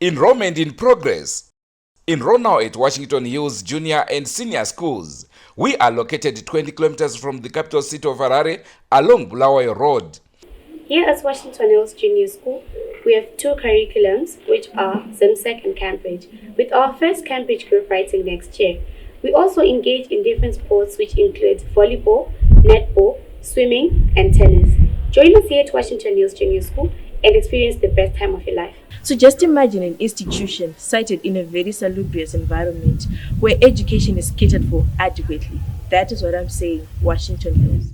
Enrollment in progress. Enroll now at Washington Hills Junior and Senior Schools. We are located 20 kilometers from the capital city of Harare along Bulawayo Road. Here at Washington Hills Junior School, we have two curriculums, which are ZIMSEC and Cambridge, with our first Cambridge group writing next year. We also engage in different sports, which include volleyball, netball, swimming, and tennis. Join us here at Washington Hills Junior School and experience the best time of your life. So just imagine an institution sited in a very salubrious environment where education is catered for adequately. That is what I'm saying, Washington Hills.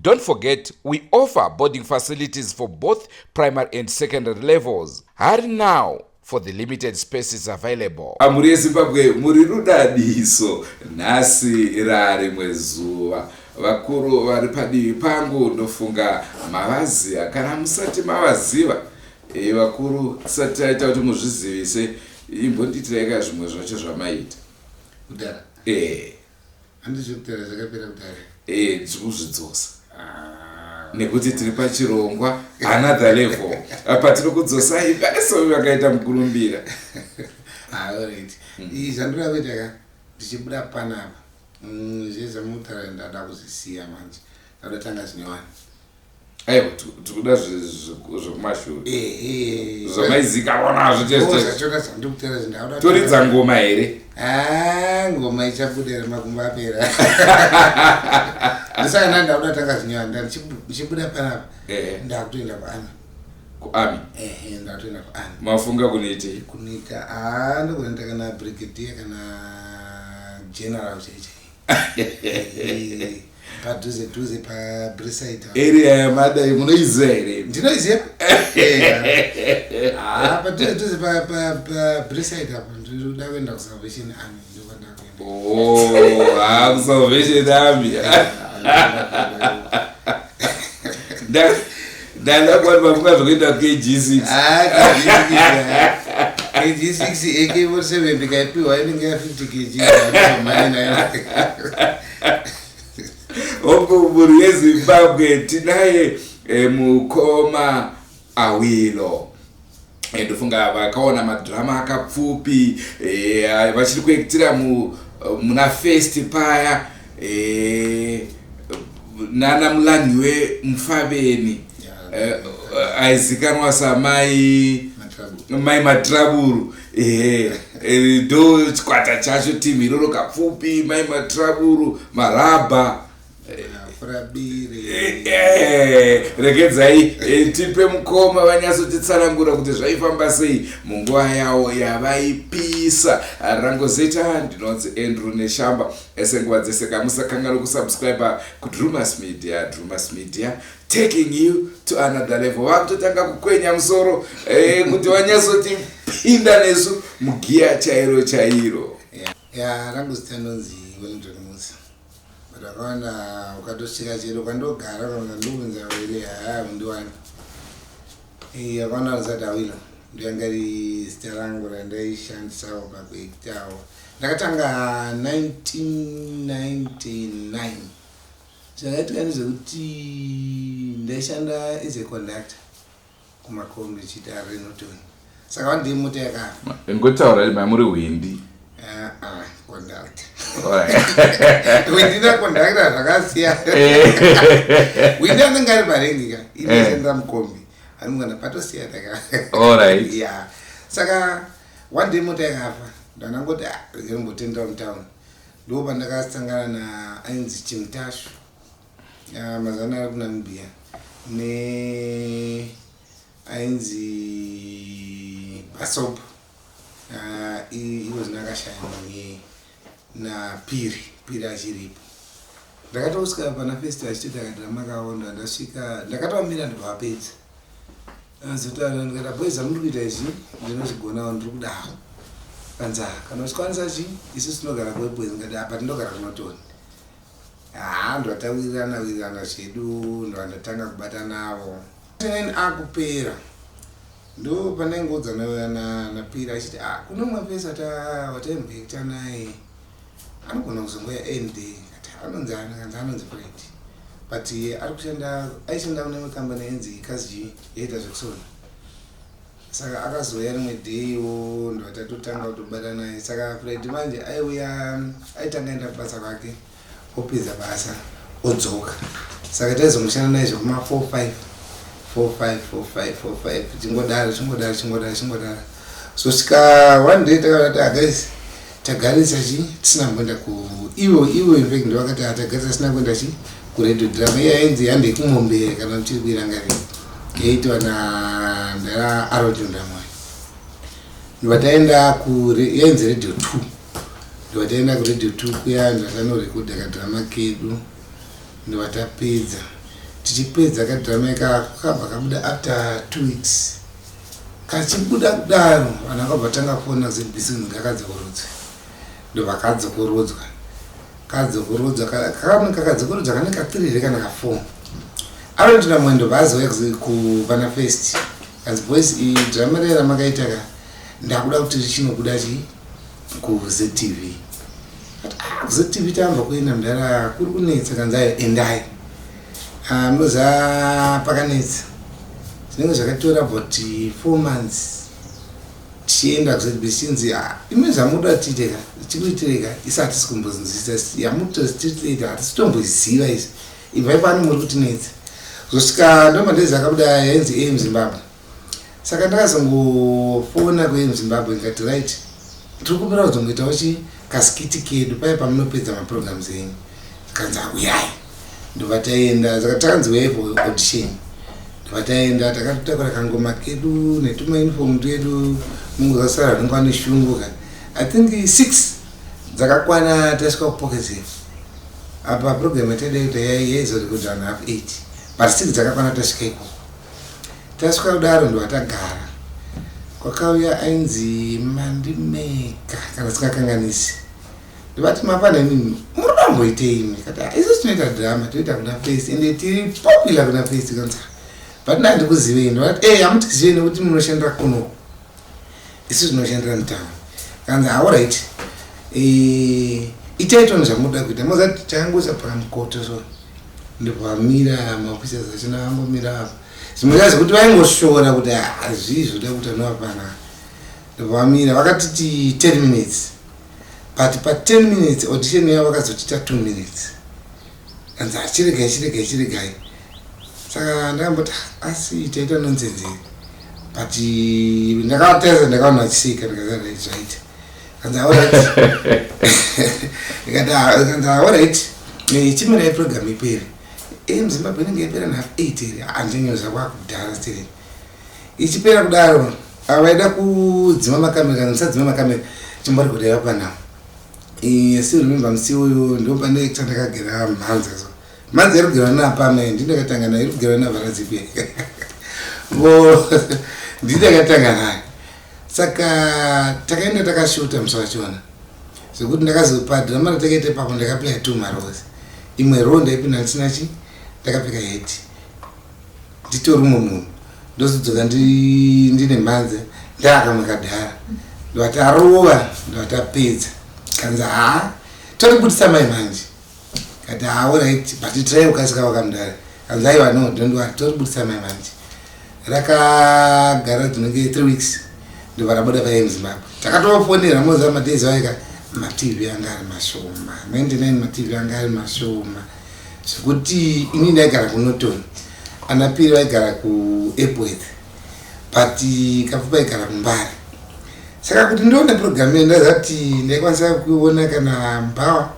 Don't forget, we offer boarding facilities for both primary and secondary levels. Hurry now for the limited spaces available. Mhuri yeZimbabwe, muri rudadiso. Nhasi rarimwe zuva. Vakuru vari padivi pangu ndofunga mavaziva. Kana musati mavaziva, vakuru, tisati taita kuti muzvizivise, imbondiitirai ka zvimwe zvacho zvamaita. Kudhara? E. Handizvekudhara, zvakapera kudhara. E, tiri kuzvidzosa nekuti tiri pachirongwa Another Level, patiri kudzosai vese vakaita mukurumbira. Alright, iyi zvandinoda kuita ka, ndichibuda panapa, zvezvamutaura ndada kuzvisiya manje, ndada tanga zvinyowani. Aiwa, tikuda zvekumashure zvamaizikanwa nazvo chete. Zvachona zvandikutaura zvindauda. Toridza ngoma here? Ah, ngoma ichabuda here makumbo apera? Ndisaka ndandauda tanga zvinyowani. Ndichibuda panapa, ndakutoenda kuarmy. Kuarmy? Ehe, ndakutoenda kuarmy. Mafunga kunoitei? Kunoita, haa, ndokunoita kana brigadier kana general chaichai, padhuze dhuze paBraeside. Area yamadai munoiziva here? Ndinoiziva, ha, padhuze dhuze paBraeside apo. Ndinoda kuenda kuSalvation Army, ndokwandakuenda. Oh, ha, kuSalvation Army. Ndanda kuwani mafunga zvekuenda KG6. KG6, AK47 ndikaipiwa inenge ya50 kg, andizomhanye nayo. Hopo mhuri yeZimbabwe, tinaye mukoma Awilo. Ndofunga vakaona madhirama akapfupi, vachiri kuactira muna First paya, nana Mulanhiwe Mufaveni, aizikanwa samai Mai Matraburu. Ehe, ndo chikwata chacho, timu iroro, Kapfupi, Mai Matraburu, Marabha. Regedzai tipe mukoma vanyatsotitsanangura kuti zvaifamba sei munguva yavo yavaipisa. Rangozeta ndinonzi Andrew Neshamba. Senguva dzese, kamusakanganwa kusubscribe kuDrumas Media. Drumas Media, taking you to another level. Vakutotanga kukwenya musoro kuti vanyatsotipinda nesu mugiya chairo chairo. Ya, rangu zita ndonzi Wellington Musa, but vakawanda ukatosvika chero kwandogara kana ndobvunza Wele, haa, undiwani. Vakawanda vanosati Awilo, ndoyanga ri zita rangu randaishandisawo pakuactawo. Ndakatanga 1999. Zvakaitika ndezvekuti ndaishanda as a conductor kumakombi, chiita Renoton, saka vandii mota yakafa. Ngotaura mai muri hwindi. Ah, conductor, hwindi naconductor zvakasiyana. Hwindi anenge ari parengi ka, inoishandira mukombi arimugana, patosiyana ka. Ya, saka one day mota yakafa, ndanangoti, "Ah, regai ndimbotendera mutown." Ndo pandakasangana naainzi Chimtashu, mazana ari kuNamibia, ne ainzi Basop, iwo zvino akashaya munhu, naPiri. Piri achiripo. Ndakatosvika pana First achitoita kadhirama kaonda. Ndasvika ndakatovamira, ndobva vapedza azotaura. Ndikati, "Boys, zvamuri kuita izvi ndinozvigonawo, ndiri kudawo." Kanzi, "Ah, kana uchikwanisa chi, isusu tinogara kuWepworth." Ndikati, "Apa tindogara kuNorton." Haa, ndovatawirirana wirirana zvedu, ndovandatanga kubata navo. Nine akupera, ndo pandaingoudza naPiri achiti, "Ah, kuno mapesa wataimboita naye anogona kuzongoya nd." Kati, "Anonzi ani?" Kanzi, "Anonzi Fred, but ari kushanda, aishanda kune imwe kambani yainzi Kasg, yaita zvekusona." Saka akazouya rimwe deiwo, ndobva tatotanga kutobata naye. Saka Fred manje aiuya, aitanga enda kubasa kwake, opedza basa odzoka. Saka taizomushanda naye zvekuma 4 5 4 5 4 5 4 5, chingodaro, chingodaro, chingodaro, chingodaro. Zosvika one day takaona kuti, "Ah, guys, tagarisa chi tisina kumboenda ku ivo ivo." Infact ndovakati, "Ah, tagarisa tisina kuenda chi kuradio drama iya yainzi Handei Kumombe," kana muchiri kuirangarira, yaitwa nandara Arotondamoyo. Ndobva taenda ku yainzi Radio 2. Ndobva taenda kuRadio 2 kuya, ndobva tanorekodha kadrama kedu, ndobva tapedza. Tichipedza kadrama ikako, kabva kabuda after 2 weeks. Kachibuda kudaro, vanhu vakabva tanga kuona ZBC kunzi ngakadzokorodzwe. Ndobva kadzokorodzwa, kadzokorodzwa, kakadzokorodzwa kane ka3 here kana ka4. Anotira mwendo bva azouya kuvana first, kanzi, "Boys, drama rei ramakaita ka, ndakuda kuti richinobuda chi kuZTV." "Ah, kuZTV tamba kuenda mudara, kuri kunetsa." Kanzi, "Ayo, endai." Ah, munoziva pakanetsa, zvinenge zvakatora about 4 months tichienda kuZBC. Chinzi, "Ah, imi zvamuda tiite ka, tikuitireka isi hatisi kumbonzwisisa yamutotitiita, hatisi kutomboziva izvi, ibvai pano, muri kutinetsa." Zosvika ndomadhezi akabuda yainzi AM Zimbabwe. Saka ndakazongofona kuAM Zimbabwe, ndikati, "Right, tiri kupera kuzongoitawo chi kaskit kedu paya pamunopedza maprograms enyu." Kanzi, "Uyai." Ndobva taenda. Saka takanzi, "Uyai for audition." Ndobva taenda, takatotakura kangoma kedu netumauniform twedu. Mungozasara vanenge vane shungu ka. I think 6 dzakakwana tasvika kuPockets. Apa program yataida kuita yaizorekodha vanhu 8:30, but 6 dzakakwana tasvika ikoko. Tasvika kudaro, ndobva tagara. Kwakauya ainzi Mandimeka, kana singakanganisi. Ndivati, "Mapana imimi muri damboitei imi?" Kati, "Ah, isusu tinoita drama, toita kuna Face, ende tiri popular kuna Face." Kanzi, "But ndandikuzivei." Ndovati, "E, hamutizivei nekuti munoshandira kunoku, isu tinoshandira mutauni." Kanzi, "Alright, itai toni zvamunoda kuita." Mozati takangoisa pamukoto, so ndobvamira maofficers achona, vambomira apa, zvimwe zvacho zvekuti vaingoshora kuti hazvii zvoda kuti anovapana. Ndobvamira, vakatiti 10 minutes, but pa10 minutes audition yavo vakazotiita 2 minutes. Kanzi, "Achiregai, chiregai, chiregai." Saka ndakamboti, "Ah, asi taita nonsense here?" But ndakatarisa, ndakaona achiseka. Ndikati, "Zvaita." Kanzi, "Alright." Ndikati, "Ah," kanzi, "Alright, chimirai program ipere." MZimbabwe inenge yapera na 8:30 here? Handinyoza kwakudhara stereni. Ichipera kudaro, ava vaida kudzima makamera, kana musadzima makamera, chimborekodera panapa. Still remember musi uyu, ndo pane chandakagera mhanza. So mhanza iri kugerwa napame, ndindakatanga nayo, iri kugerwa navharazipi vo, ndindakatanga nayo. Saka takaenda takashota musi wachona, zvekuti ndakazopa drama ratakaita ipapo, ndakaplaya two maroles. Imwe role ndaipinda ndisina chi, ndakapfeka hat, nditori umwe munhu. Ndozodzoka ndine mhanza, ndaakamwe kadhara. Ndobva tarova, ndobva tapedza. Kanzi, "Haa, toribudisa mai manje." Kati, "Ha, alright, but try ukasika wakamudara." Kanzi, "Aiwa, no, don't worry, toribudisa mai manje." Rakagara dzinenge 3 weeks, ndobva rabuda paAM Zimbabwe. Takatofonera, moziva madays aika maTV anga ari mashoma, 99 maTV anga ari mashoma, zvekuti ini ndaigara kuNorton, anapiri vaigara kuEpworth, but Kapfupi aigara kuMbare. Saka kuti ndione program iyo, ndazati ndaikwanisa kuiona kana mbawa,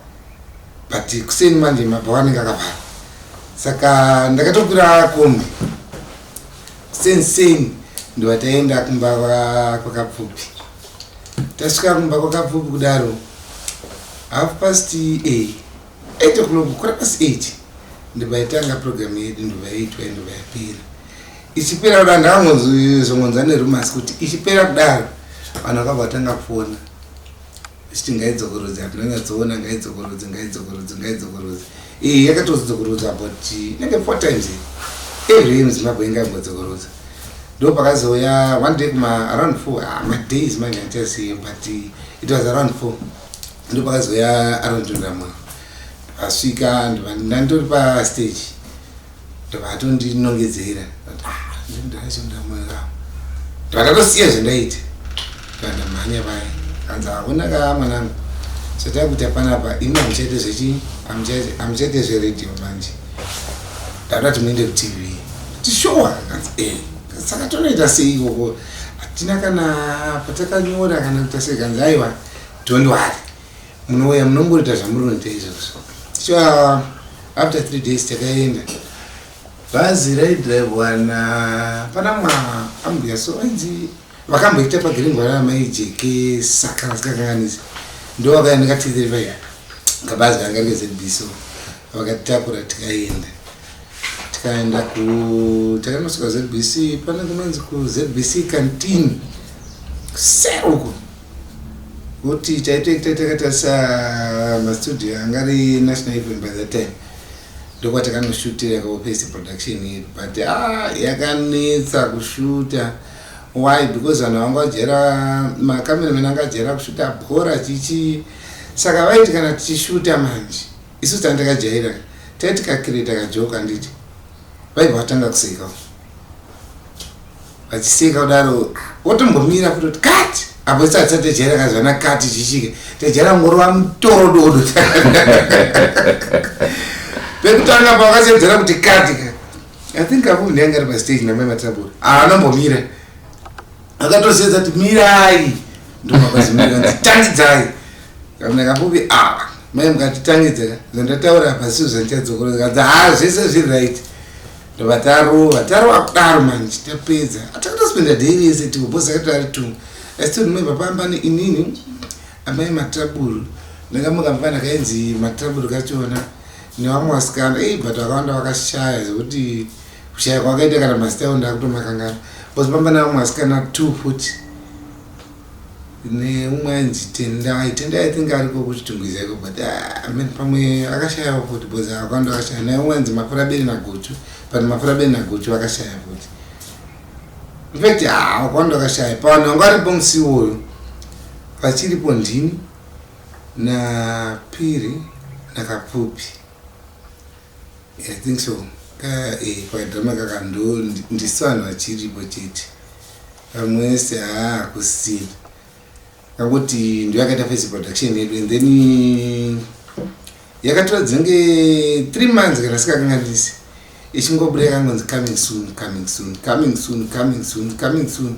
but kuseni manje mabhawa anenge akavhara. Saka ndakatokwira kombi kuseni seni, ndobva taenda kumba kwaKapfupi. Tasvika kumba kwaKapfupi kudaro, half past 8 o'clock, 8:15, ndobva yatanga program yedu, ndobva yaitwa, ndobva yapera. Ichipera kudaro, ndakangozongonzwa nerumours kuti ichipera kudaro, vanhu vakabva vatanga kufona ichiti ngaidzokorodze, hatinonyatsoona, ngaidzokorodze, ngaidzokorodze, ngaidzokorodze. Iyi yakatozodzokorodza about inenge four times every year. MuZimbabwe ingambodzokorodzwa. Ndo pakazouya one day kuma around 4, ah, madays manje andichaziva, but it was around 4, ndo pakazouya Aaron Tundamwe. Asvika, ndandori pastage, ndobva atondinongedzera, ndaracho. Ndakatosiya zvandaita, ndandamhanya paya. Kanzi, "Hakuna ka, mwanangu, zvatakuita panapa, imi hamuchaite zvechi, hamuchaite zveredhiyo manje. Ndada kuti muende kuTV." Tishowa. Kanzi, "E, saka tonoita sei ikoko? Hatina kana patakanyora kana kuita sei." Kanzi, "Aiwa, don't worry, munouya munongoita zvamuri kunoita izvozvo." Sure, after 3 days takaenda. Bhazi raidhiraivwa na pana mwa ambuya, so ainzi vakamboita pagiringwa raMai Saka vasikakanganisi, ndo vakaenda ka T35, kabhazi kanga kezb. So vakatitakura, tikaenda ku takanosvika ZBC, pane kunonzi kuZBC canteen seruko, kuti taitoita takatarisa mastudio anga ari National FM by that time. Ndokwatakanoshootira kaofesi production yedu, but ah, yakanetsa kushoota. Why? Because vanhu vanga vajaira, macameraman anga ajaira kushoota bhora chichi, saka vaiti kana tichishoota manje, isusu tanga takajaira, taiti kakireta kajoke, handiti vaibva vatanga kuseka, vachiseka kudaro, wotombomira kutoti cut apo. Isati tajaira kazvana cut chichike, tajaira ngorova mutorododo. Pekutanga pavakasedzera kuti cut ka, I think apo ndiyanga ari pastage namai Matabura, haanombomira, akatosedza kuti mirai, ndomakazimira, tangidzai. Kana Kapupi, a mai mukatitangidza zvandataura apa sizo zvandichadzokorora. Kanzi, ha, zvese zviri right. Ndobva tarova, tarova kudaro manje, tapedza takatospenda day rese tiko, because akati ari two. I still remember pamba inini, amai Mataburu, ndakamuka mufana kainzi Mataburu kachona nevamwe vasikana ei, but vakawanda vakashaya, zvekuti kushaya kwakaita kana mazita avo ndakutomakangana, because pamba nevamwe vasikana two futi, neumwe ainzi Tendai. Tendai, I think ariko kuChitungwiza iko, but ah, I mean, pamwe akashayawo futi, because akawanda akashaya. Neumwe ainzi Mafuraberi naGuchu, but Mafuraberi naGuchu vakashaya futi. In fact, ah, vakawanda vakashaya. Pavanhu vanga varipo musi iwoyo, vachiripo ndini naPiri naKapfupi, I think so. Pakadhirama kaka ndo ndisu vanhu vachiripo chete, vamwe vese haa, hakusina. Kangoti ndo yakaita first production yedu, and then yakatora dzinenge 3 months kana sikakanganisi ichingobuda, yakangonzi coming soon, coming soon, coming soon, coming soon, coming soon,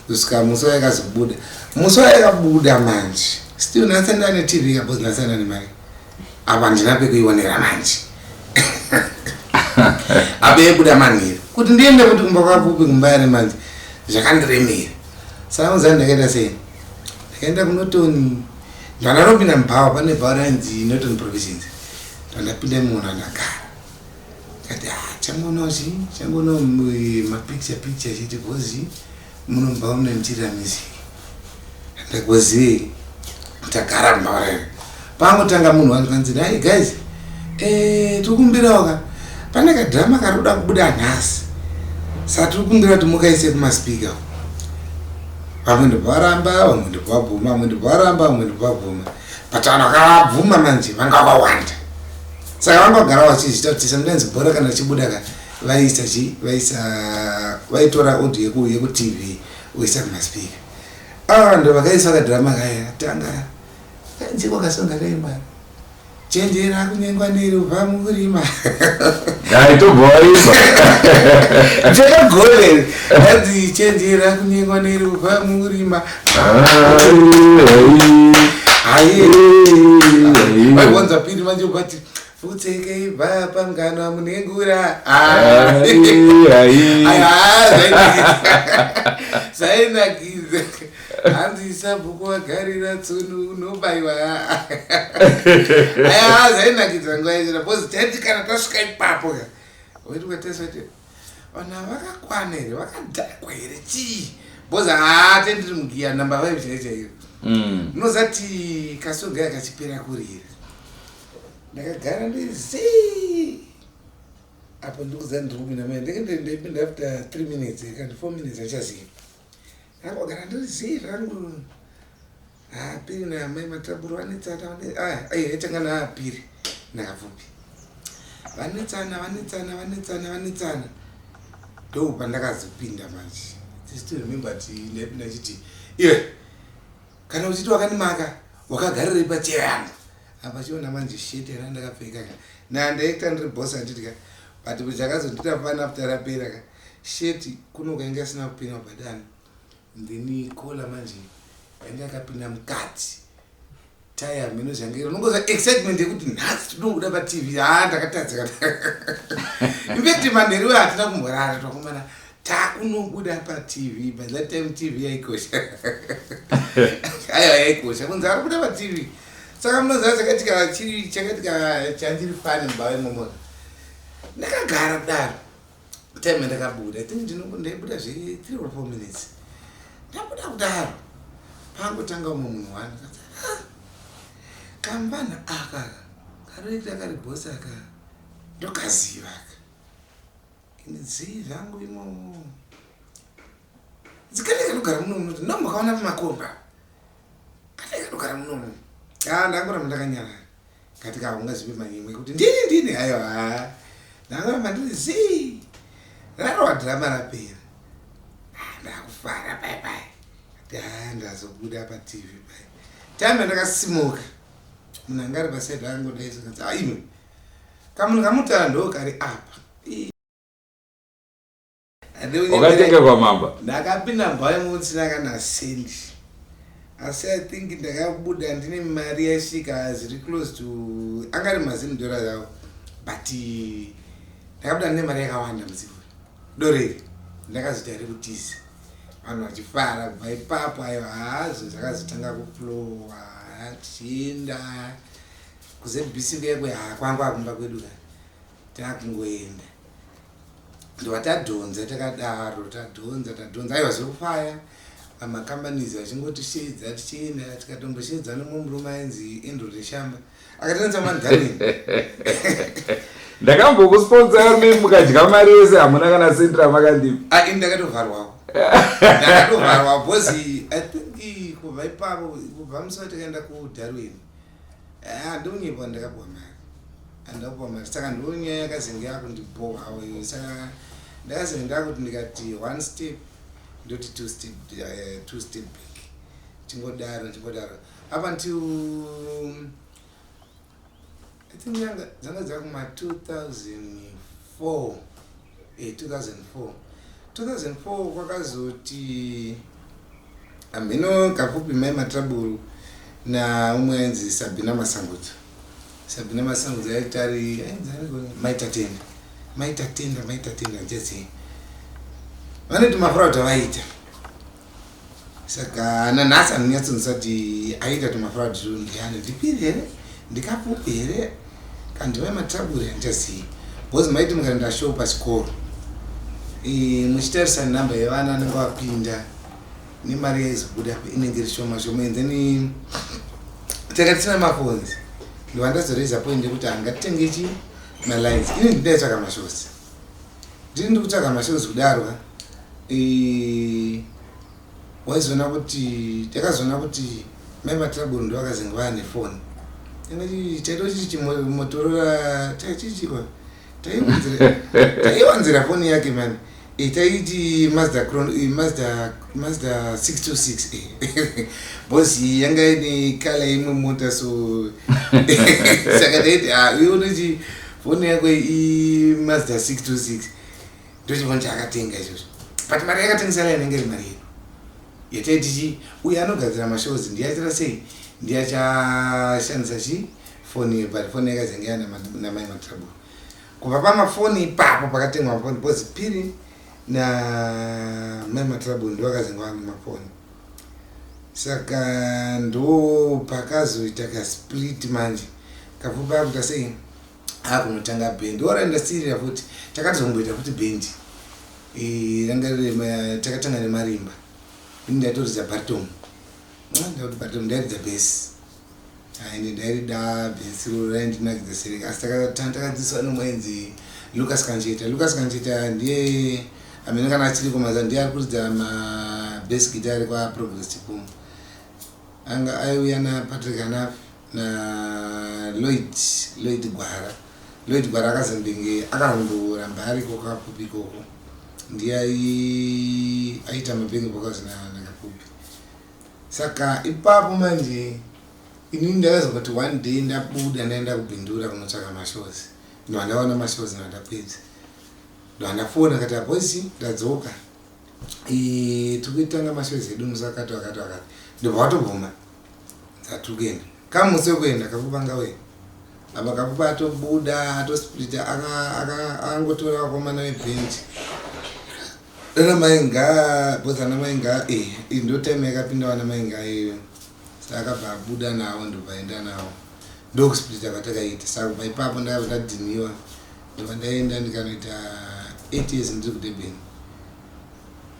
kusvika musi wayakazobuda. Musi wayakabuda manje, still nhasi ndane TV because nhasi ndane mari, apa handina pekuionera manje. Apa yebuda manheru, kuti ndiende kuti kumba kwaPupi kumba yane manje zvakandiremera. Saka muzani ndakaita sei? Ndakaenda kuNorton, ndandaropinda mubhawa, pane bhawa rainzi Norton Provisions. Ndandapinda imomo, ndandagara, kati, ah, changonawo chi changonawo mapicture picture chete, because muno mubhawa mune muchirira music. Ndagozivei, tagara mubhawa rayo, pangotanga munhu wanzi, "Hai guys, tiri kumbirawo ka, pane kadhirama kari kuda kubuda nhasi, saka tiri kumbira kuti mukaise kumaspeaker." Vamwe ndobva varamba, vamwe ndobva vabvuma, vamwe ndobva varamba, vamwe ndobva vabvuma, but vanhu vakavabvuma manje vanga vakawanda, saka vanga vagara vachizviita kuti sometimes bhora kana richibuda ka, vaisa chi vaisa, vaitora audio yekuTV voisa kumaspeaker. Ah, ndo vakaisa kadhirama kaya tanga kanziko kasonga kaimba, "Chenjera kunyengwa neruvha murima." Haitobva waimba. Chakagore hanzi, "Chenjera kunyengwa neruvha murima." Hayi, vaibonza Piri manje, ubati, "Futseke, ibva pangana munengura." Zvainakidza. Hanzi, "Sabhuku wagarira tsunu, unobayiwa." Aya, zvainakidza nguva yacho, because taiti kana tasvika ipapo ka, waiti ukatarisa kuti vanhu ava vakakwana here, vakadhakwa here, chii? Because haa, tendiri mugiya number 5 chaiyo chaiyo. Unozati kasonga yakachipera kurira, ndakagara ndizii apo, ndikuziva ndiri kupinda mai, ndenge ndaipinda after 3 minutes kana 4 minutes, achaziva. Angogara ndiri zii zvangu. Apiri naamai Mataburu vanetsana, aitanga naapiri naKapfupi, vanetsana, vanetsana, vanetsana, vanetsana. Ndo pandakazopinda manje. Still remember ti ndaipinda chiti iwe kana uchiti wakandimaka wakagarirei pacheya yangu apa chiona manje sheti yara ndakapfeka ka nandaita ndiri boss handiti ka but chakazondita fun after rapera ka sheti kuno kainge asina kupinda mubhadani then collar manje yainge yakapinda mukati taya mhino zvange unongoza excitement yekuti nhasi tinobuda paTV. Ha, ndakatadza. Infact manheru hatina kumborara twakomana takunobuda paTV. By that time TV yaikosha, aiwa, yaikosha kunzi ari kubuda paTV. Saka munoziva chakaitika chiri chakaitika chandiri funny mubava imomo. Ndakagara kudaro time yandakabuda, I think ndaibuda zve 3 or 4 minutes. Ndabuda kudaro pangotanga umwe munhu wani akati, "Ah, kambana aka karoita kari bhosi aka ndokaziva aka." Ini dzii zvangu imomo dzikane kanogara munomu noti ndombokaona pamakomba kane kanogara munomu. A, ndangoramba ndakanyarara kati kaungazive manyemwe kuti ndini ndini. Aiwa, ha, ndangoramba ndiri zii. Rarowa dhirama rapera. Ah, ndakufara pai pai ati ha, ndazobuda paTV pai. Time yandakasimuka munhu anga ari pasaidi akangodai sokanzi, "Aimwe kamunhu kamutara ndo kari apa." Wakatengerwa mamba? Ndakapinda mbao musina kana sendi, asi I think ndakabuda ndine mari yaisvika zviri close to angari maZim dollar avo, but ndakabuda ndine mari yakawanda muzivo doreri. Ndakazoita rekutiza vanhu vachifara. Kubva ipapo, aiwa, hazvo zvakazotanga kuflowa tichienda kuZBC kuyakwe. Ha, kwanga akumba kwedu ka takungoenda ndobva tadhonza takadaro, tadhonza tadhonza, aiwa, zvekufaya pamacompanies vachingotishedza tichienda. Tikatomboshedza nomumwe murume ainzi Andrew Reshamba akatenesa mandhanini. Ndakambokusponsor me mukadya mari yese, hamuna kana sendi ramakandipa. Ah, ini ndakatovharwawo, ndakatovharwa because I think kubva ipapo, kubva musi watakaenda kuDarwin, handonyepa, ndakapiwa mari, handakupiwa mari. Saka ndo nyaya yakazenge yakundibhowawo iyo. Saka ndakazenge ndakuti ndikati one step ndoti two step back, tingodaro tingodaro up until I think yanga dzanga dzakuma 2004, 2004 2004. Kwakazoti hamhino Kapfupi, Mai Matraburu naumwe ainzi Sabina Masangudzo. Sabina Masangudzo aiti ari ainzi Maitatenda, Maitatenda, Maitatenda ndichazii vanoti mafraud avaita. Saka nanhasi handinyatsonzisa kuti aita tumafraud ndiani, ndiPiri here, ndiKapfupi here, kandivai Matraburi, handichazii, because maiti mukaenda show pachikoro muchitarisa nhamba yevana anenge vapinda nemari yaizobuda inenge iri shoma shoma. And then taka tisina maphones. Ndobva ndazoreza point yekuti hangatitenge chi malines. Ini ndindaitsvaka mashows, ndiri ndikutsvaka mashows kudaro ka waizoona kuti takazoona kuti Mai Matraburu ndo vakazenge vaa nefoni. Chaito chiri chimotorora chaichichikwa taiwanzira foni yake mani. Taiti Mazda Mazda 626 because yanga ine colour imwe mota, so saka taiti, "Ah, iwe unoti foni yako iMazda 626." Ndochifoni chaakatenga izvozvo, but mari yakatengesa inenge iri mari yedu yataiti chi uye anogadzira mashows ndiye achita sei, ndiye achashandisa chi foni, but foni yakazenge yana naMai Matraburu. Kubva pamafoni ipapo pakatengwa mafoni because Piri naMai Matraburu ndo vakazenge vane mafoni. Saka ndo pakazoita kasplit manje. Kapfupi akuita sei, akunotanga bhendi ora ndasirira futi. Takatozomboita futi bhendi ranga riri takatanga nemarimba. Ini ndaitoridza baritone, ndakuti baritone, ndairidza bass ende ndairida bass ro raindinakidza sereka. Asi takadzidziswa nomwainzi Lucas Kancheta. Lucas Kancheta ndiye amene kana achiri kumaza ndiye ari kuridza mabass guitar kwaProgress Chipfumo. Anga aiuya naPatrick Anafi naLloyd, Lloyd Gwara. Lloyd Gwara akazondenge akazondoramba ariko Kapfupi ikoko. Ndiye aita mabacking vocals naKapfupi. Saka ipapo manje inini ndakazongoti one day ndabuda, ndaenda kuBindura kunotsvaka mashows. Ndobva ndaona mashows, ndandapedza, ndobva ndafona kati, "Boys, ndadzoka, tiri kuitanga mashows edu musi wakati wakati wakati." Ndobva watobvuma, dzatiri kuenda. Kamusi wekuenda Kapfupi ngauye apa. Kapfupi atobuda, atosplita, akangotora vakomana vebhendi ana Mainga, because ana Mainga ndo time yakapinda vana Mainga iyoyo. Saka akabva abuda navo, ndobva aenda navo, ndokusplita kwatakaita. Saka kubva ipapo ndakabva ndadhiniwa, ndobva ndaenda ndikanoita 8 years ndiri kuDurban,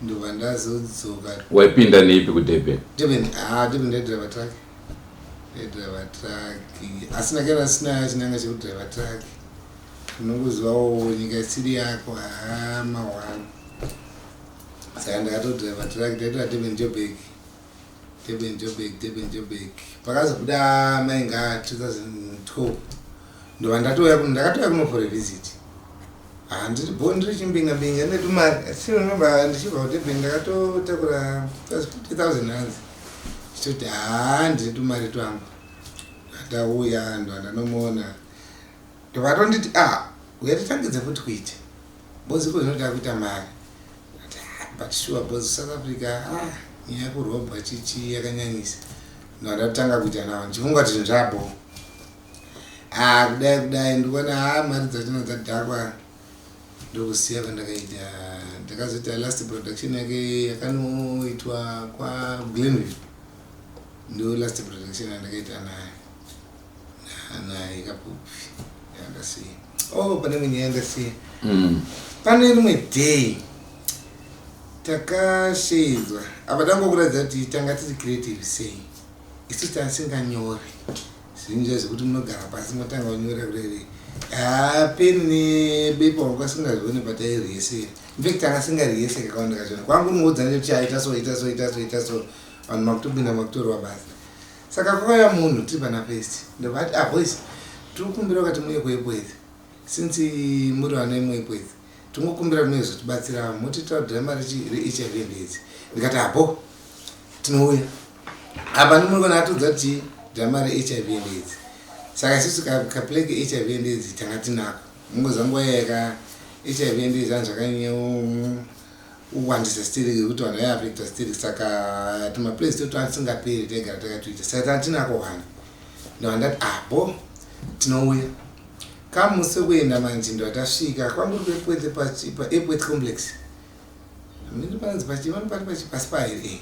ndobva ndazodzoka. Waipinda neipi kuDurban? Durban, ah, Durban ndaidriva truck, ndaidriva truck, asi ndakaenda sina chinanga chekudriva truck. Unongozivawo nyika isiri yako, hama one. Saka ndakatodriva truck, ndaitora Durban Joburg, Durban Joburg, Durban Joburg. Pakazobuda Mainga 2012, ndobva ndatouya kuno. Ndakatouya kuno for a visit. Handiri bo, ndiri chimbinga mbinga netumari, asi remember ndichibva kuDurban ndakatotakura 50,000 rands, chitoti haa, ndine tumari twangu. Ndauya, ndobva ndanomuona, ndobva atonditi, "Ah, uya titangidze futi kuita bhoziko zvinoti akuita mari." But sure, because South Africa, ah, nyaya yekurobwa chichi yakanyanyisa. Ndobva ndatanga kuita nawo ndichifunga kuti zvinhu zvabo. Ah, kudai kudai ndikuona, ha, mari dzachona dzadhakwa. Ndokusiya kwandakaita. Ndakazoita last production yake yakanoitwa kwaGlenville, ndo last production yandakaita naye, naye Kapfupi. Yandasiya, oh, pane imwe nyaya yandasiya. Pane rimwe day takashedzwa apa, tangokuratidza kuti tanga tiri creative sei. Isu tasinganyori zvinhu zva zvekuti munogara pasi motanga kunyora kudai, haa, peni nebepa wakasingazvioni patairiyesera. Infact tanga singariyese kakawanda kachona. Kwangu unoudza nekuti aita so, ita so, ita so, ita so, vanhu makutopinda makutorwa basa. Saka kwakauya munhu tiri pana First, ndobva ati, "Ah, boys, tiri kukumbira ukati muye kuEpworth. Since muri vana vemuEpworth, tingokumbira muye zotibatsira, motiitawo dhirama reHIV and AIDS." Ndikati, "Hapo tinouya." Apa ndimuri kuona atudza kuti dhirama reHIV and AIDS. Saka isusu kaplay keHIV and AIDS tanga tinako. Mungoziva nguva yaka HIV and AIDS zvanhu zvakanyanya kuwandisa stereki, yekuti vanhu vaiafecta stereki. Saka tumaplays toto atisingaperi, taigara takatoita. Saka tanga tinako one. Ndobva ndati, "Apo tinouya." Kamusi wekuenda manje, ndobva tasvika kwanguri kuEpworth, paEpworth Complex, mini panonzi pachivano pari pasi pahere.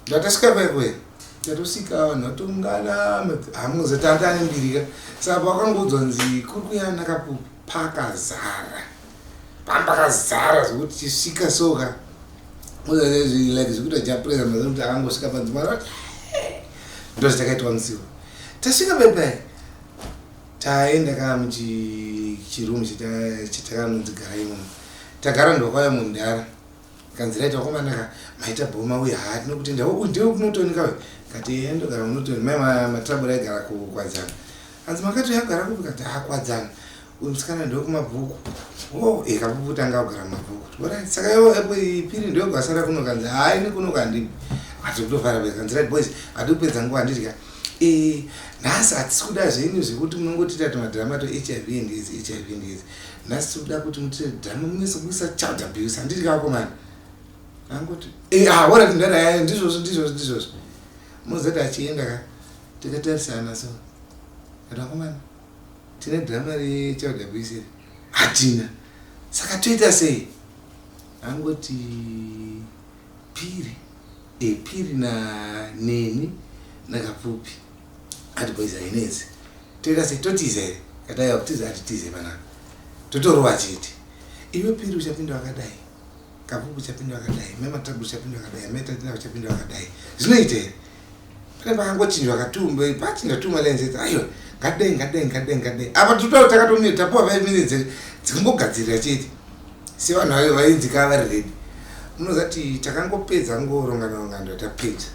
Ndobva tasvika kwekwe, tatosvika vanhu vatongana, hamuzotanga ane mbirika. Saka pakangoudzwa nzi kuri kuya naKapfupi, pakazara, pambakazara zvekuti chisvika soka like zvekuita japresa mazuva kuti akangosvika panzi ndo zvatakaitwa musiwo. Tasvika pepai, taenda kaa muchirumu chatakanonzi gara imomo. Tagara, ndokwauya mundara, kanzi, "Right, vakomanaka, maita bhoma uye haa, tinokutenda. Ndiwe kuNorton kawe?" Kati, "Ndogara muNorton." Mai Matrabura aigara kuKwadzana. Hanzi, "Makati uyagara kupi?" Kati, "Ha, Kwadzana." Uyu musikana ndokumabhuku o e Kapfupi tanga kugara mumabhuku. Alright, saka iwo Piri ndokwasara kuno. Kanzi, "Hai, ini kuno kandi hati kutofara." Kanzi, "Right boys, hati kupedza nguva, handidya. Nhasi hatisi kuda zvenyu zvekuti munongotiita tumadhirama toHIV and AIDS, HIV and AIDS. Nhasi tiri kuda kuti mutiite dhirama munyatso kuisa child abuse, handiti kakomana?" Angoti, "Ah, alright ndada, ndizvozvo, ndizvozvo, ndizvozvo." Muzati achienda ka, tikatarisana so, kati, "Vakomana, tine dhirama rechild abuse here?" "Hatina." "Saka toita sei?" Angoti, "Piri Piri na neni naKapfupi." Ati, "Boys, hainetsi. Toita sei? Totiza here?" Kati, "Aiwa, kutiza hatitize panapa, totorova chete. Iwe Piri uchapinda wakadai, Kapfupi uchapinda wakadai, mai Matabu uchapinda wakadai, mai Tatina uchapinda wakadai. Zvinoita here?" Pane pakangochinjwa katumbe, pachinjwa tuma lines. "Aiwa, ngadai, ngadai, ngadai, ngadai." Apa totaura takatomira, tapuwa 5 minutes dzikungogadzirira chete, sevanhu vayo vainzi kaa vari ready. Munozati takangopedza ngorongana rongana, tapedza,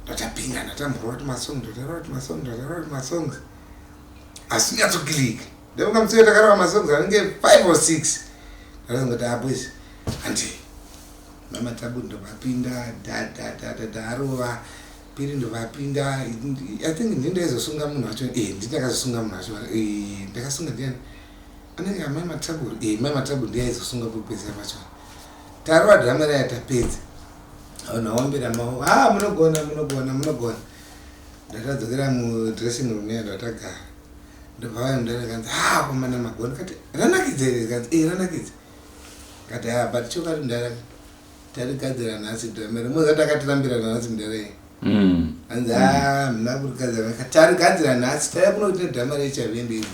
ndatapinda, ndatamborova tumasongs, ndatarova tumasongs, ndatarova tumasongs, asi nyatsokilika. Ndafunga musi takarova masongs anenge 5 or 6. Ndakazongoti, "Ah, boys." Handi Mama Tabu ndovapinda dhadhadhadha arova Piri ndovapinda. I think ndini ndaizosunga munhu wacho. Ndini ndakazosunga munhu wacho. Ndakasunga ndiani? Anenge amai Matabu. Mai Matabu ndiye aizosunga pekupedzisira pacho. Tarova dhirama raya, tapedza, vanhu vaombera maoko, "Ha, munogona, munogona, munogona." Ndatadzokera mudressing room iya, ndatagara, ndobva vaya mudare kanzi, "Ha, komana, magona." Kati, "Ranakidza here?" Kanzi, "E, ranakidza." Kati, "Ha, but chokwadi mudara, tarigadzira nhasi dhirama iri. Moziva takatirambira nhasi mudara iyi." Hanzi, "Ha, muna kurigadzira." Tarigadzira nhasi, taiva kuno kuita dhirama reHIV and AIDS.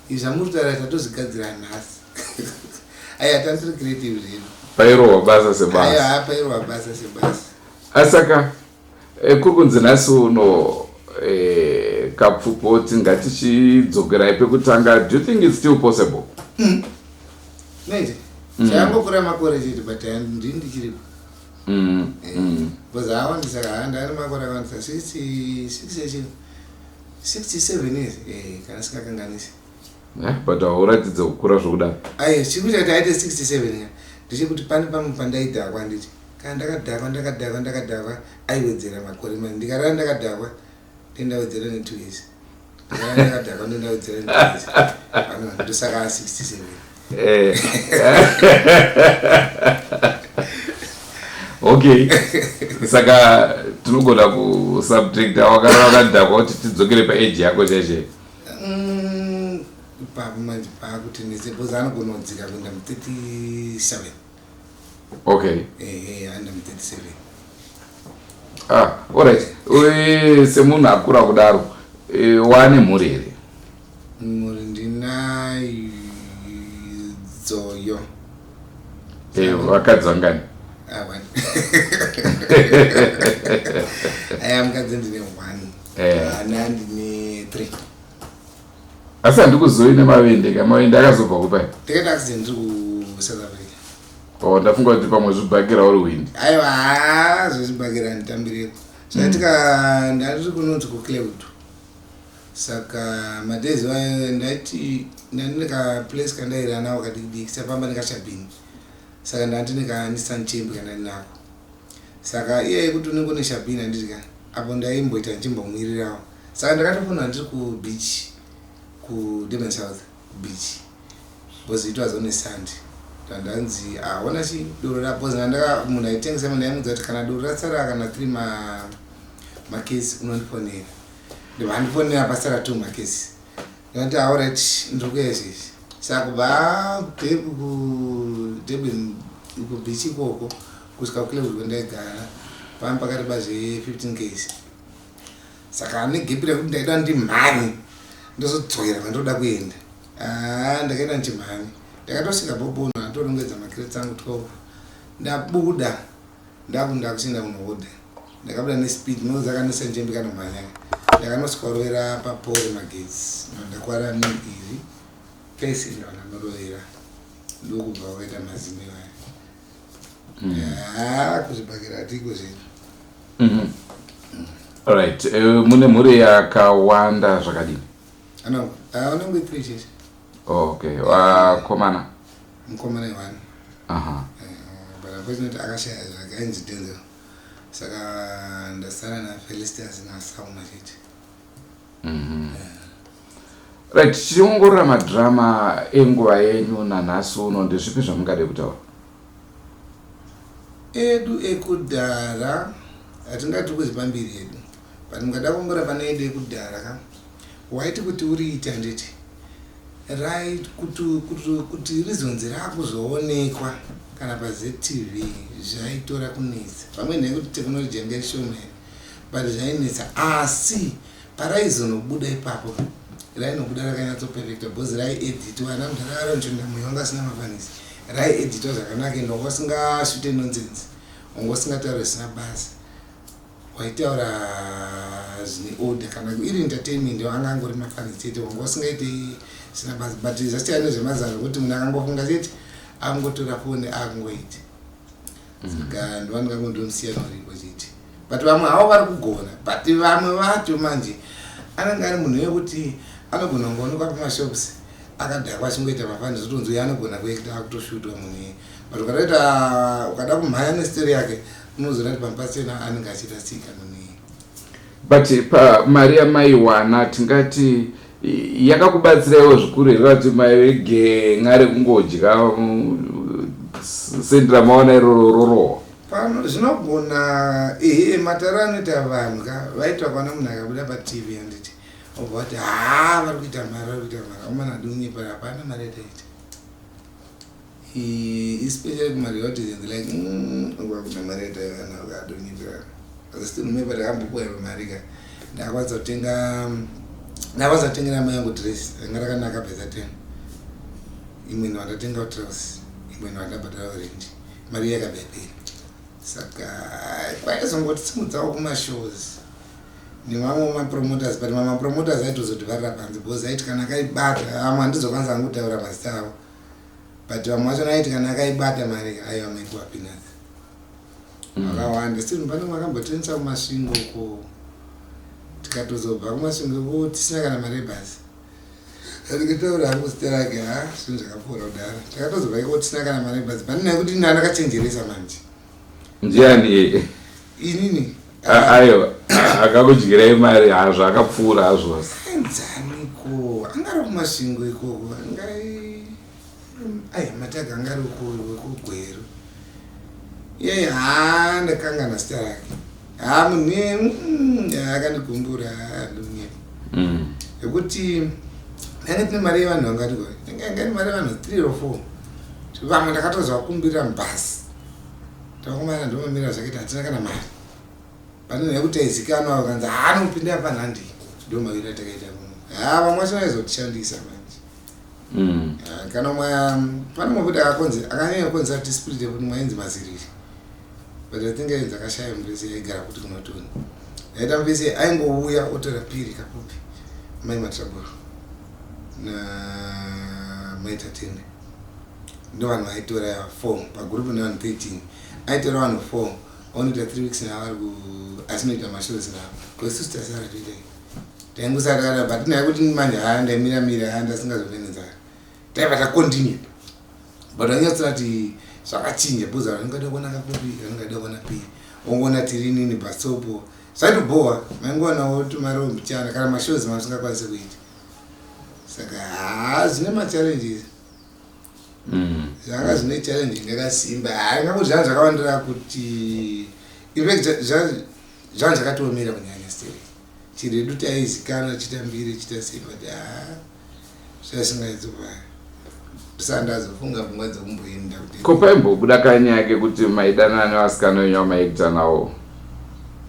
Izvi zvamuri kutaura tatozvigadzira nhasi. Aiwa, tandiri creative zvedu. Pairohwa basa sebasa. Aiwa, pairohwa basa sebasa. Asaka kuri kunzi nhasi uno Kapfupoti ngatichidzokerai pekutanga. Do you think it's still possible? Nete chayangokura makore chete, but ndini ndichiripo. Because awandisa, ndane makore akawandisa, 67 years, kana singakanganisi. But hauratidze kukura zvokudaro. Aiwa, chiri kuita kuti aite 67 ya ndechekuti pane pamwe pandaidhakwa, handiti? Kana ndakadhakwa, ndakadhakwa, ndakadhakwa, aiwedzera makore mani. Ndikarara ndakadhakwa, ndendawedzera ne2 years. Ndikarara ndakadhakwa, ndendawedzera ne2 years. Ano ndosaka 67. Okay, saka tinogona kusubtracta wakarara wakadhakwa kuti tidzokere paage yako chaiche? Ipapo manje paakutinetse because anogona kudzika kuenda mu37. Ehe, aenda mu37. Ah, alright. Semunhu akura kudaro, wane mhuri here? Mhuri ndinayo. Vakadzi vangani? Ah, one. Aya, mukadzi ndine one. Ana ndine three. Asi handikuzoi nemavende ka, mavende akazobva kupai? Ndakaita accident ndiri kuSouth Africa. Oh, ndafunga kuti pamwe zvibhakira uri windi. Aiwa, haa, zvezvibhakira handitambireko. Zvaitika, ndandiri kunonzi kuCloud, saka madays ayo ndaiti ndandine kaplace kandairana nawo kadiki diki, safamba nekashabhini. Saka ndandine kaNissan Champ kandandinako. Saka iye yekuti unenge une shabhini, handiti ka, apo ndaimboita ndichimbomwirirawo. Saka ndakatofonera ndiri kubeach, kuDurban South Beach, because it was on a Sunday. Ndanzi aona chi doro ra, because ndandaka munhu aitengesa, munhu aimudza kuti kana doro rasara kana three makesi unondifonera. Ndobva andifonera pasara two makesi. Ndikati, "Alright, ndiri kuya izvezvi." Saka kubva kuDurban kubeach ikoko kusvika kuClairwood kwandaigara panga pakareba zve15 ks. Saka ane gap rekuti ndaida ndimhanye ndozodzokera kwandoda kuenda. Haa, ndakaenda ndichimhanya, ndakatosvika bhobhono, atorongedza macrates angu 12. Ndabuda, ndakunda kuchienda kunohodha. Ndakabuda nespeed nozakanisa njembi kanomhanya. Ndakanosvika papole magetsi, ndakwara neiri pese, ndananorovera, ndokubva wakaita mazino aya. Haa, kuzvibhakira hatiko zvedu. Alright, mune mhuri yakawanda zvakadini? Ano anonge three chete. Okay, vakomana? Mukomana one. But unfortunately akashaya zvake, ainzi Denzel. Saka ndasara naFelicitas naSauma chete. Right, tichiongorora madhirama enguva yenyu nanhasi uno, ndezvipi zvamungade kutaura? Edu ekudhara hatingati kuzipa mbiri yedu, but mungada kuongorora pane edu ekudhara ka, waiti kuti uriita, handiti, right, kuti rizonzi rakuzoonekwa kana paZTV zvaitora kunetsa. Pamwe nekuti technology yanga ishomene, but zvainetsa. Asi paraizonobuda ipapo rainobuda rakanyatsoperfecta because raieditwa ana mudhara Nchonda wanga asina mafanisi. Raieditwa zvakanaka ende wanga usingashute nonsense, wanga usingataura zvisina basa, waitaura zvine order. Kana iri entertainment, wanga angori mafanisi chete, wanga usingaiti zvisina basa. But zvasiyana nezvemazano zvekuti munhu akangofunga chete akungotora foni akungoita. Saka ndovanongangondomusiyana uripo chete, but vamwe havo vari kugona. But vamwe vacho manje anenge ari munhu wekuti anogona kungoonekwa pamashops akadhakwa achingoita mafani, zvotonzi uyo anogona kuacta, akutoshutwa munhu iye. But ukadaita ukada kumhanya nestori yake, unozoona kuti pamwe pachena anenge achiita tsika nonei. But pamari yamaiwana, tingati yakakubatsiraiwo zvikuru here, kuti maive gen'a rekungodya sendi ramaona iroro rorohwa? Pano zvinogona, ehe, mataro anoita vanhu ka vaitwa kwana munhu akabuda paTV, handiti, obva vati, "Ha, vari kuita mari, vari kuita mari." Omana adunyepa, hapana mari yataita, especially kumarealities and like kuna mari yataiwana, ukadonyepera. Asi still remember ndakambopuwa mari ka, ndakwanisa kutenga, ndakwanisa kutengera mai yangu dress ranga rakanaka by that time. Imwe ndandatenga trouse, imwe ndandabhadhara rent, mari yakabva yapera. Saka kwaizongotisimudzawo kumashows nemamwe mapromoters, but mamwe mapromoters aitozotivharira panze because aiti kana akaibata, amwe handizokwanisa hangu kutaura mazita avo, but vamwe vachona aiti kana akaibata mari, aiwa, maipuwa peanuts vakawanda. Still pane makambotengesa kuMasvingo ko, tikatozobva kuMasvingo ko tisina kana mari yebhasi. Andikataura hangu zita rake, ha, zvinhu zvakapfuura kudhara. Takatozobva iko tisina kana mari yebhasi, pane nekuti ini andakachenjeresa manje. Ndiani? Inini. Aiwa, akakudyirai mari hazvo, akapfuura hazvose. Enzaniko angari kuMasvingo ikoko, angai ai mataga angari wekugweru iye. Ha, ndakangana zita rake. Ha, munhu iye akandigumbura ndonyepa yekuti ndange tine mari yevanhu vangati, ndange mari yevanhu three or four. Vamwe ndakatozovakumbirira mubhasi, takomana ndomamira zvakaita, hatina kana mari. Pane nekuti aizikanwa, vakanzi haanopinda panhandi, ndo maviri atakaita kuno. Ha, vamwe vacho vaizotishandisa manje. Kana umwe pane mwe kuti akakonze, akanyanya kukonzera dispute yekuti mwainzi Maziriri, but I think ainzi akashaya muvesi, aigara kuti kunotoni aita muvesi, aingouya otora Piri Kapupi, Mai Matraburo naMai Tatende, ndo vanhu vaitora four pagurupu nevanhu 13, aitora vanhu 4, onoita 3 weeks navo vari asinoita mashows navo. Koisusu tasara toitai? Taingosara takada, but naye kuti manje, haa, ndaimira mira, haa, ndasingazove nenzara, taibva tacontinue. But wanyatsona kuti zvakachinja because vanhu vangada kuona Kapupi, vanongada kuona Piri, ongoona tiri inini pasopo, zvaitobhowa. Maingoonawo tumariwo mbichana kana mashows mamusingakwanisi kuita. Saka haa, zvine machallenges. Zvanga zvine challenge yakasimba. Haingango zvanga zvakawandira kuti, in fact, zvanga zvakatiomera kunyanya steri chiredu taizikanwa chiita mbiri, chiita sei, but haa, zvasingaitsobva sandazofunga pfungwa dzekumboenda kuti Ko paimbobuda kanyaya kekuti maidanana nevasikana venyu vamaiita nawo?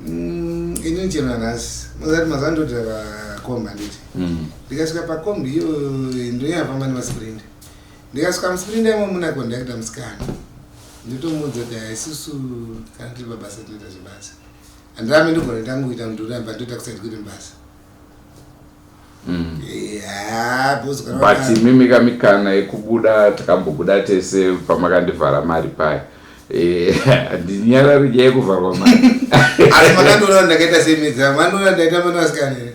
Inini chero nanhasi muzati mazuva ndodhiraivha kombi, handiti? Ndikasvika pakombi iyo, ndonyafamba nemaSprinter. Ndikasvika muSprinter imo muna kondakta musikana, ndotomuudza kuti, "Haisusu kana tiri pabasa tinoita zvebasa, handirame ndogona ndangoita mudhuramba, ndoita kusati kuite mubasa." Ya, because kana But imimi kamikana yekubuda, takambobuda tese pamakandivhara mari paya. Handinyarari nyaya yekuvharwa mari. Asi makandiona ndakaita semedza, mandiona ndaita mana vasikana here?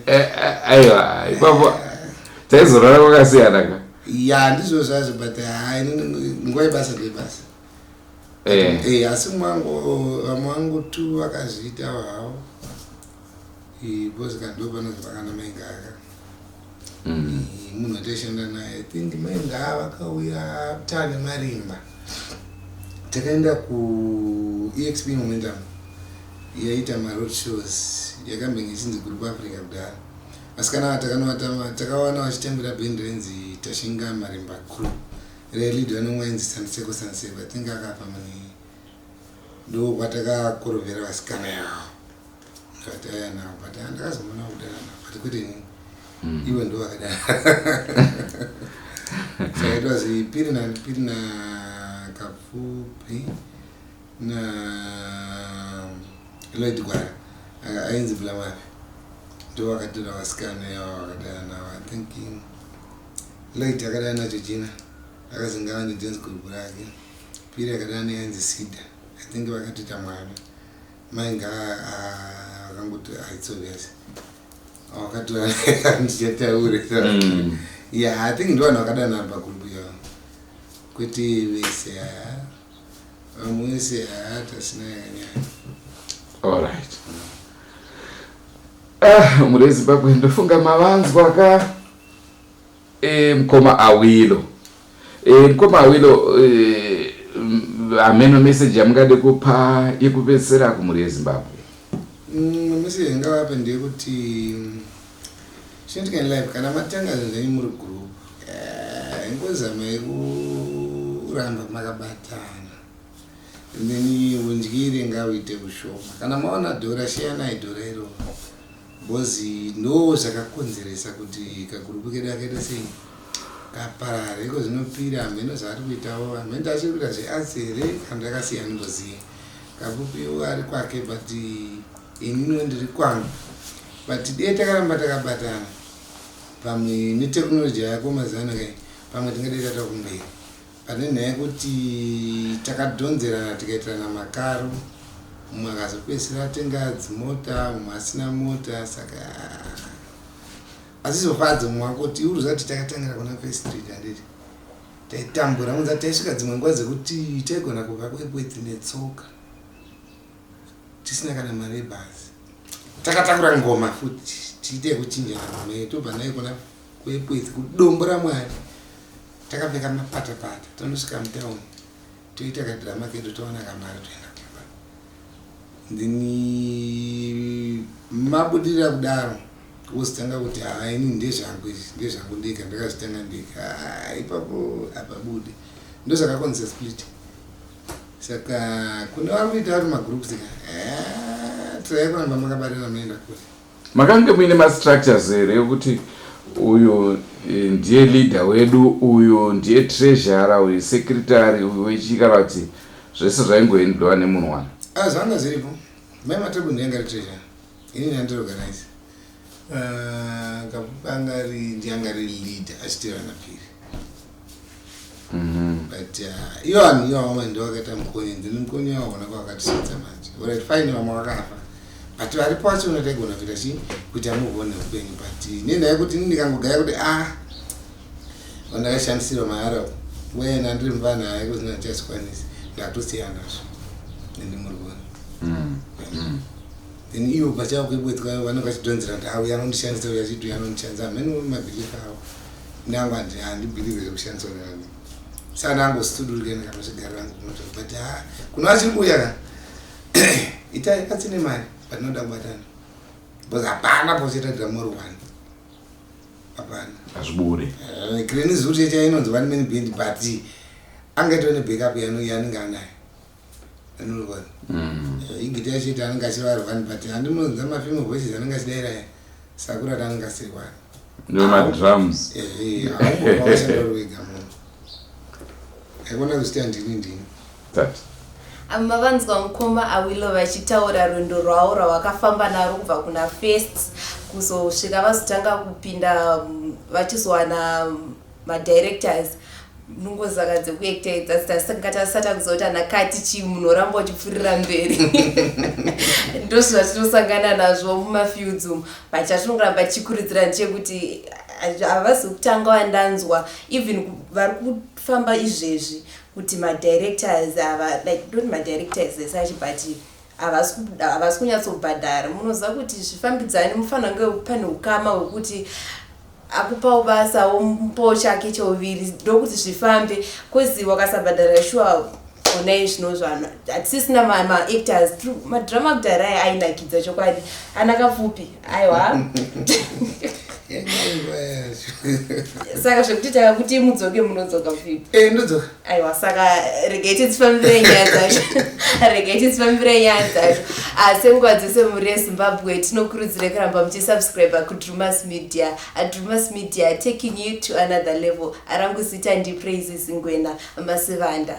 Aiwa, ipapo taizorara kwakasiyana ka. Ya, ndizvo zvazvo, but hai, nguva yebasa ndeyebasa. Asi mwangu, vamwe vangu tu vakazviita havo, because kana ndo panonzi vakana Maingaka. Munhu wataishanda naye, I think Maingaa vakauya tane marimba, takaenda kuEXP Momentum yaita maroad shows, yakambenge ichinzi Group Africa kudhara. Vasikana ava takawana vachitambira bhendi renzi Tashinga Marimba Crew, railidwa nomwe ainzi Sanseko. Sanseko, I think akafa mune, ndo kwatakakorovhera vasikana yavo vataya navo, but ndakazomona kudanana, but kwete inini. Ivo ndo vakadana. Saka it was Piri na Piri na Kapfupi na Lloyd Gwara, ainzi Bulamavi, ndo vakatora vasikana yavo vakadana navo. I think Lloyd akadana naGeorgina, akazingava nedance group rake. Piri akadana neainzi Sida, I think vakatoita mwana. Mainga akangoti it's obvious wakatora, ndichataure. Yeah, I think ndo vanhu vakadanana pagroup yavo, kwete vese. Vamwe vese haa tasina yakanyanya. Alright. Ah, mhuri yeZimbabwe ndofunga mavanzwa ka e, mukoma Awilo. E, mukoma Awilo e, hameno message yamungade kupa yekupedzisira kumhuri yeZimbabwe. Message yangavapa ndeyekuti chinoitika in life kana matanga zvinhu zvenyu muri group eh, ingozamai kuramba makabatana and then undyire ngauite ushoma kana maona dhora shiyanai dhora iroro because ndo zvakakonzeresa kuti kagurupu kedu akaita sei kaparare iko zvinopira hameno zvaari kuitawo hameno achiri kuita zvearts here kana ndakasiya ndimboziva kapupiwo ari kwake but ininiwo ndiri kwangu but dei takaramba takabatana pamwe netechnology yako mazano kai pamwe tingadei tata kumberi pane nyaya yekuti takadhonzerana tikaitirana makaro mumwe akazopedzisira atenga dzimota mumwe asina mota saka azizofadze mumwe akoti uruziva kuti takatangira kuna First Street handiti taitambura unza taisvika dzimwe nguva dzekuti taigona kubva kuEpworth netsoka tisina kana mari yebhazi takatakura ngoma futi tiite yekuchinjana ngoma yedu tobva nayo kuna kuEpworth kuDombo raMwari takapfeka mapatapata tonosvika mutauni toita kadhirama kedu towana kamari toenda kumba then mabudirira kudaro wozitanga kuti haa ini ndezvangu izvi ndezvangu ndega ndakazvitanga ndega haa ipapo hapabude ndozvakakonzesa split saka kune vari kuita vari magroups ka tirai kuramba makabatana munoenda kure. Makange muine mastructures here ekuti uyu eh, ndiye leader wedu uyu ndiye treasurer uyu secretary uyu wechii kana kuti zvese zvaingoendwa nemunhu wani? Ah, zvanga zviripo mai Matebu ndiye anga ari treasurer inini andiri organize ah, Kapupa ari ndiye anga ari leader achiteera naPiri but iyo vanhu iyo vamwe ndo vakaita mukonyi then mukonyi waona kwakatisvitsa manje alright fine vamwe vakafa but varipo vacho taigona kuita chii kuita move on neupenyu but nenhaya yekuti ini ndikangogaya kuti ah vandakashandisirwa mahara wena ndiri muvana hayi kuzina ndichazvikwanisi ndakutosiyana nazvo ende muri kuona then ivo pachavo kuEpworth vanenge vachidhonzera kuti auya anondishandisa uyo achiti uyo anondishandisa hameno mabelief avo nangu handibelieve zvekushandiswa nevanhu saka ndangosudurike ndikanozvigarira hangu kumoto but ha kuno vachiri kuuya ka itai atsine mari but noda kubatana because hapana pauchaita drama uri one hapana hazvibude. Kreni zuri yacho inonzi one man band but angaitwa nebackup yaanenge anayo anozwa igita yacho iti anenge achiva ari one but handimunonzwa mafemale voices anenge achidaira aya sakura kuti anenge asiri one. Nemadrums. Haumbobva washanda uri wega munhu aikona kuzviti handini ndini. That Mavanzwa mukoma Awilo vachitaura rwendo rwavo rwavakafamba naro kubva kuna First kuzosvika vazotanga kupinda vachizowana madirectors nungozaka dzekuacta idzi dzasati takuziva kuti ana kati chii munhu oramba uchipfuurira mberi ndozvatinosangana nazvo mumafields umu but chatinongoramba tichikurudzira ndechekuti havazi kutanga vandanzwa even vari kufamba izvezvi kuti madirectors ava like not madirectors as such but havasi kunyatsobhadhara munoziva kuti zvifambidzani mufanira kunge pane ukama hwekuti akupawo basa womupawo chake chouviri ndokuti zvifambe cause wakasabhadhara sure onai zvinozvana hatisisina maactors madrama kudhara aya ainakidza chokwadi ana Kapfupi aiwa saka zvekuti takakuti mudzoke munodzoka Pfupi? Eh, ndodzoka. Aiwa saka regai titsifambire nyaya dzacho regai titsifambire nyaya dzacho senguva dzese mhuri yeZimbabwe tinokurudzire kuramba muchisubscribe kuDrumas Media. Drumas Media, taking you to another level. Arangu zita ndiPraises Ngwena Masivanda.